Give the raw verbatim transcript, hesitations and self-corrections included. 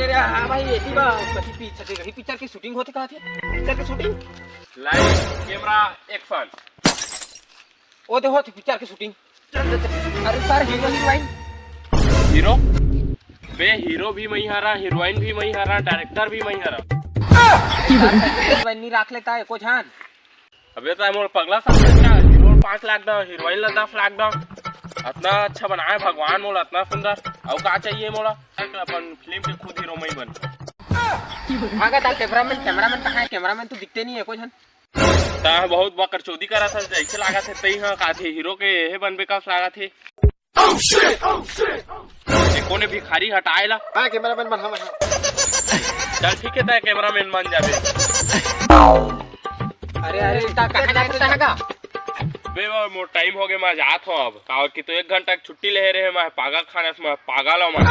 अरे हाँ भाई, एती बा, कति पिक्चर देख रही, पिक्चर की शूटिंग होथे का थे? पिक्चर की शूटिंग? Light, camera, action. ओ देखो, पिक्चर की शूटिंग। अरे सर, हीरो हीरोइन। हीरो? बे, हीरो भी मई हरा, हीरोइन भी मई हरा, डायरेक्टर भी मई हरा। हीरोइन नहीं रख लेता है कुछ, हाँ? अबे त मोला पगला समझे का? हीरो पाँच लाख दा, हीरोइन ला दस लाख दा। अतना अच्छा बनाए भगवान मोला, अतना सुंदर। अउ का चाहिए मोला? अपन फिल्म के खुद हीरो मई बन। भागा ता कैमरामैन, कैमरामैन कहाँ है? कैमरामैन तो दिखते नहीं है कुछ, हाँ? ता बहुत बकरचोदी करा था, जैसे लागत है तई हाँ का थे हीरो के यही बनबे का लागत है। ये कोने भिखारी हटाए ला? हाँ, कैमरामैन बन, हाँ, हाँ। चल ठीक है, तय कैमरामैन बन जाबे। अरे, अरे, इतना कहाँ जात रहा है का? बे, वो मोर टाइम हो गया, मैं जात हूँ अब। काबर कि तो एक घंटा की छुट्टी ले रहे, मैं पागल खाने से, मैं पागल हूँ मैं।